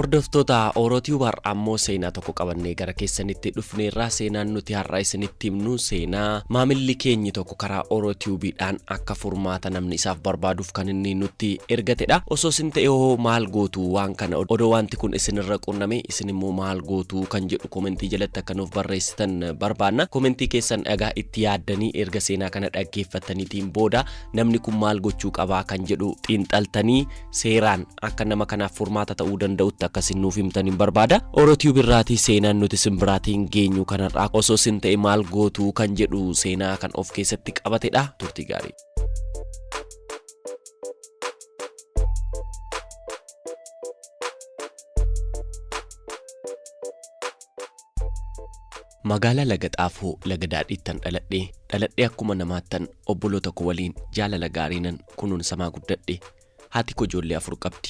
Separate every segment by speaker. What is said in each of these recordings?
Speaker 1: Hordoftoota OroTube har'a ammoo seenaa tokko qabannee gara keessanitti dhufneerra. Seenaan nuti har'a isinitti himnu seenaa maamilli keenyi tokko karaa OroTube'dhaan akka furmaata namni isaaf barbaaduuf kan inni nutti ergatedha. Osoo isin ta'e hoo maal gootu waan kana odoo wanti kun isinirra qunname isin immoo maal gootu kan jedhu komentii jalatti akka nuuf barreessitan barbaanna. Komentii keessan dhagaa itti yaaddanii erga seenaa kana dhaggeeffattaniitiin booda namni kun maal gochuu qabaa kan jedhu xiinxaltanii seeraan akka nama kanaaf furmaata ta'uu danda'utti akka isin nuuf himtan hin barbaada. OroTube irraatii seenaan nuti isin biraatiin geenyu kanarraa osoo isin ta'e maal gootu kan jedhu seenaa kan of keessatti qabatedha. Turtii gaarii. Magaalaa Laga Xaafoo Laga Daadhiittan dhaladhe. Dhaladhee akkuma namaattan obboloota koo waliin jaalala gaariinan kunuunsamaa guddadhe. Haati koo ijoollee 4 qabdi.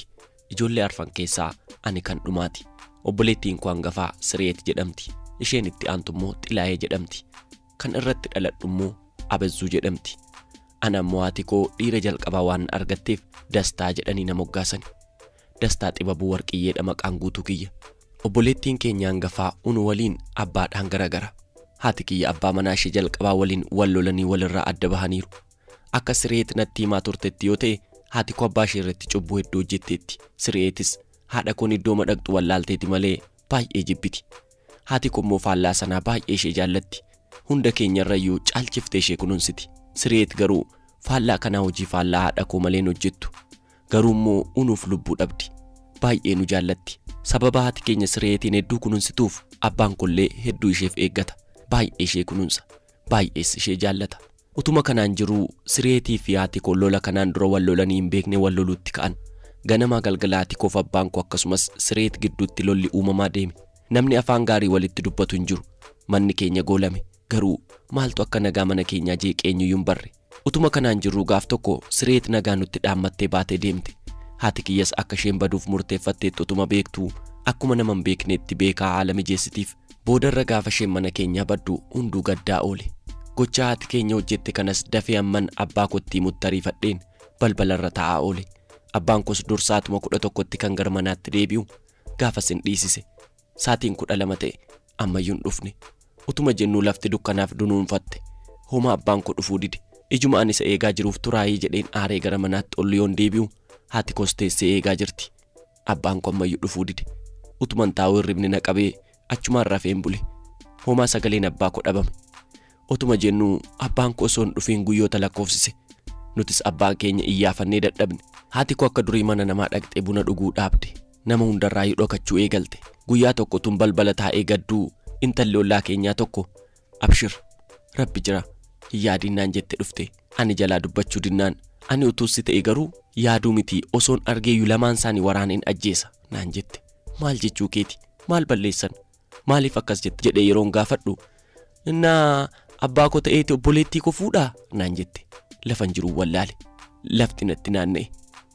Speaker 1: Ijoollee arfan keessaa ani kan dhumaati. Obboleettiin koo hangafaa Siriyeet jedhamti. Isheen itti aantu immoo Xilaayee jedhamti. Kan irratti dhaladhu immoo Abezzuu jedhamti. Ana ammoo haati koo dhiira jalqabaa waan na argatteef Dastaa jedhanii na moggaasani. Dastaa Xibabuu Warqiyyeedha maqaan guutuu kiyya. Obboleettiin keenya hangafaa unu waliin abbaadhaan garagara. Haati kiyya abbaa manaa ishee jalqabaa waliin wal lolanii walirraa adda bahaniiru. Akka Siriyeet natti himaa turtetti yoo ta'e haati koo abbaa ishee irratti cubbuu hedduu hojjetteetti. Siriyeetis haadha koon iddooma dhaqxu wallaalteeti malee baay'ee jibbiti. Haati koo immoo faallaa sanaa baay'ee ishee jaallatti. Hunda keenyarrayyuu caalchiftee ishee kunuunsiti. Siriyeet garuu faallaa kanaa hojii faallaa haadha koo malee hin hojjettu. Garuu immoo unuuf lubbuu dhabdi. Baay'ee nu jaallatti. Sababa haati keenya Siriyeetiin hedduu kunuunsituuf abbaan koollee hedduu isheef eeggata. Baay'ee ishee kunuunsa. Baay'ees ishee jaallata. Utuma kanaan jiruu Siriyeetii fi haati koo lola kanaan dura wal lolanii hin beekne wal loluutti ka'an. Ganamaa galgala haati koof abbaan koo akkasumas Siriyeet gidduutti lolli uumamaa deeme. Namni afaan gaarii walitti dubbatu hin jiru. Manni keenya goolame. Garuu maaltu akka nagaa mana keenyaa jeeqe eenyuyyuu hin barre. Utuma kanaan jirruu gaaf tokko Siriyeet nagaa nutti dhaammattee baatee deemte. Haati kiyyas akka isheen baduuf murteeffatteettu utuma beektuu akkuma nama hin beekneetti beekaa haala mijeessitiif. Boodarra gaafa isheen mana keenyaa baddu hunduu gaddaa oole. Gochaa haati keenya hojjette kanas dafee amman abbaa kootti himutti ariifadheen balbalarra taa'aa oole. Abbaan koos dur sa'atuma 11tti kan gara manaatti deebi'u gaafas hin dhiisise. Sa'atiin 12 ta'e ammayyuu hin dhufne. Utuma jennuu lafti dukkanaaf dunuunfatte. Homaa abbaan koo dhufuu dide. Ijuma ani isa eegaa jiruuf turaayii jedheen aaree gara manaatti ol yoon deebi'u haati koos teessee eegaa jirti. Abbaan koo ammayyuu dhufuu dide. Utuman taa'uu hirribni na qabee achumaan rafeen bule. Homaa sagaleen abbaa koo dhabame. Otuma jennuu abbaan koo osoo hin dhufiin guyyoota lakkoofsise. Nutis abbaa keenya iyyaafannee dadhabne. Haati koo akka durii mana namaa dhaqxee buna dhuguu dhaabde. Nama hundarraayyuu dhokachuu eegalte. Guyyaa tokko utuun balbala taa'ee gadduu intalli ollaa keenyaa tokko Abshir, Rabbi jira, hin yaadiin naan jette dhufte. Ani jalaa dubbachuu dinnaan ani utuu si ta'e garuu yaaduu miti osoon argeeyyu lamaan isaanii waraaneen ajjeesa naan jette. Maal jechuu keeti? Maal balleessan? Maaliif akkas jetta? jedhee yeroon gaafadhu Innaa abbaa koo ta'eeti obboleettii koo fuudhaa? naan jette. Lafan jiruu wallaale. Lafti natti naanna'e.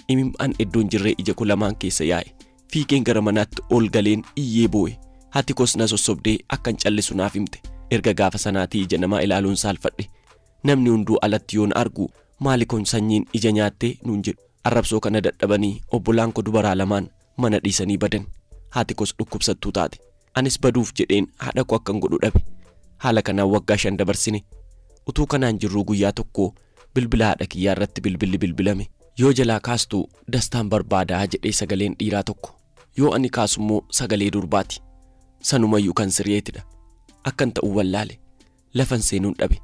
Speaker 1: Imimmaan iddoon jirree ija koo lamaan keessa yaa'e. Fiigeen gara manaatti ol galeen iyyee boo'e. Haati koos na sossobdee akkan callisu naaf himte. Erga gaafa sanaatii ija namaa ilaaluun saalfadhe. Namni hunduu alatti yoo na argu maali kun sanyiin ija nyaattee nuun jedhu. Arrabsoo kana dadhabanii obbolaan koo dubaraa lamaan mana dhiisanii badan. Haati koos dhukkubsattuu taate. Anis baduuf jedheen haadha koo akkan godhu dhabe. Haala kanaan waggaa 5 dabarsine. Utuu kanaan jirruu guyyaa tokko bilbila haadha kiyyaa irratti bilbilli bilbilame. Yoo jalaa kaastu Dastaan barbaadaa jedhee sagaleen dhiiraa tokko. Yoo ani kaasu immoo sagalee durbaati. Sanumayyuu kan Siriyeetidha. Akkan ta'u wallaale. Lafan seenuun dhabe.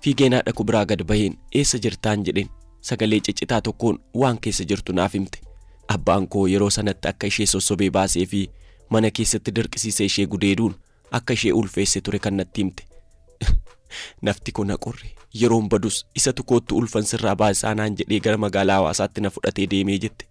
Speaker 1: Fiigeen haadha koo biraa gad baheen eessa jirtaan jedheen. Sagalee ciccitaa tokkoon waan keessa jirtu naaf himte. Abbaan koo yeroo sanatti akka ishee sossobee baasee fi mana keessatti dirqisiisee ishee gudeeduun akka ishee ulfeesse ture kan natti himte. Nafti koo na qorre. Yeroon badus isatu koottu ulfan sirraa baasaa naan jedhee gara magaalaa Hawaasaatti na fudhatee deemee jette.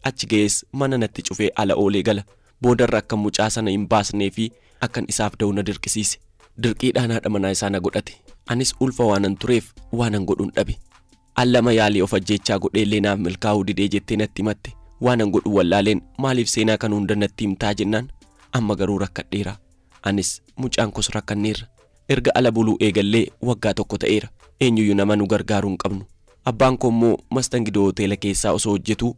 Speaker 1: Achi ga'ees mana natti cufee ala oolee gala. Boodarra akkan mucaa sana hin baasnee fi akkan isaaf da'u na dirqisiise. Dirqiidhaan haadha manaa isaa na godhate. Anis ulfa waanan tureef waanan godhun dhabe. Al lama yaalii of ajjeechaa godheellee naaf milkaa'uu didee jettee natti himatte. Waanan godhu wallaaleen maaliif seenaa kana hunda natti himtaa jennaan amma garuu rakkadheera. Anis mucaan koos rakkanneerra. Erga ala buluu eegallee waggaa tokko ta'eera. Eenyuyyuu nama nu gargaaru hin qabnu. Abbaan koo immoo mastangidoo hoteela keessaa osoo hojjetuu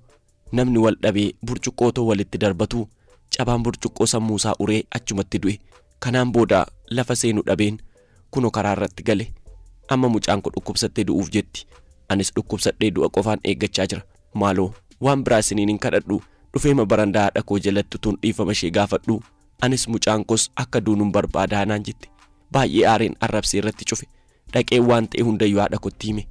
Speaker 1: namni wal dhabee burcuqqoo otoo walitti darbatuu Cabaan burcuqqoo sammuusaa uree achumatti du'e. Kanaan booda lafa seenu dhabeen kunoo karaa irratti gale. Amma mucaan koo dhukkubsattee du'uuf jetti. Anis dhukkubsadhee du'a qofaan eeggachaa jira. Maaloo waan biraa isiniin hin kadhadhu. Dhufeema barandaa haadha koo jalatti utuun dhiifama ishee gaafadhuu anis mucaan koos akka duunun barbaadaa naan jette. Baay'ee aareen arrabsee irratti cufe. Dhaqeen waan ta'e hundayyuu haadha kootti hime.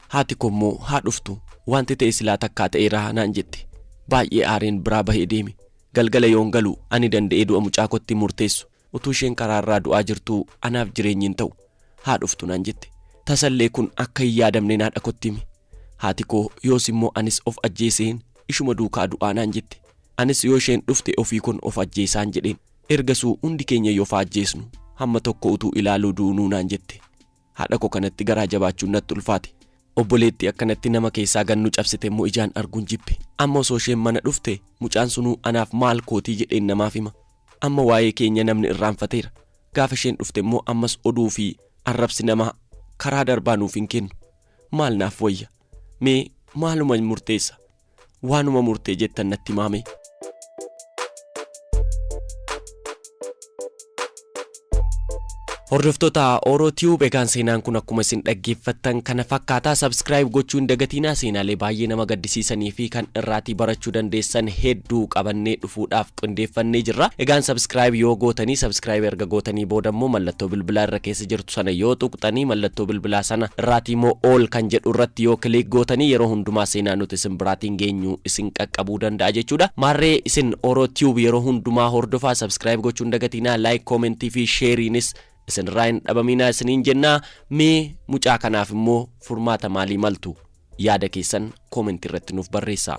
Speaker 1: Haati koo immoo haa dhuftu wanti ta'e silaa takkaa ta'eera naan jette. Baay'ee aareen biraa bahee deeme. Galgala yoon galu ani danda'ee du'a mucaa kootti hin murteessu. Utuu isheen karaa irraa du'aa jirtuu anaaf jireenyi hin ta'u. Haa dhuftu naan jette. Tasallee kun akka hin yaadamneen haadha kootti hime. Haati koo yoos immoo anis of ajjeeseen ishuma duukaa du'aa naan jette. Anis yoo isheen dhufte ofii koon of ajjeesaan jedheen. Ergasuu hundi keenya yoo of haa ajjeesnu. Hamma tokko utuu ilaaluu duunuu naan jette. Haadha koo kanatti garaa jabaachuun natti ulfaate. Obboleettii akkanatti nama keessaa gad nu cabsite immoo ijaan arguun jibbe. Amma osoo isheen mana dhufte mucaan sunuu anaaf maal kootii jedheen namaaf hima. Amma waa'ee keenya namni irraanfateera. Gaafa isheen dhufte immoo ammas oduu fi arrabsi namaa karaa darbaa nuuf hin kennu. Maal naaf wayya? Mee maaluman murteessa? Waanuma murtee jettan natti himaa mee. Hordoftoota Oro Tube, egaan seenaan kun akkuma isin dhaggeeffattan kana fakkaataa. Subscribe gochuu hin dagatiinaa. Seenaalee baay'ee nama gaddisiisanii fi kan irraatii barachuu dandeessan hedduu qabannee dhufuudhaaf qindeeffannee jirra. Egaan subscribe yoo gootanii, subscribe erga gootanii booda immoo mallattoo bilbilaa irra keessa jirtu sana yoo tuqxanii, mallattoo bilbilaa sana irraatii immoo all kan jedhu irratti yoo click gootanii, yeroo hundumaa seenaa nuti isin biraatiin geenyu isin qaqqabuu danda'a jechuudha. Maarree isin Oro Tube yeroo hundumaa hordofaa, subscribe gochuu hin dagatiinaa, like, comment fi shareiinis isinirraa hin dhabaminaa isiniin jennaa. Mee mucaa kanaaf immoo furmaata maalii maltu? Yaada keessan comment irratti nuuf barreessaa.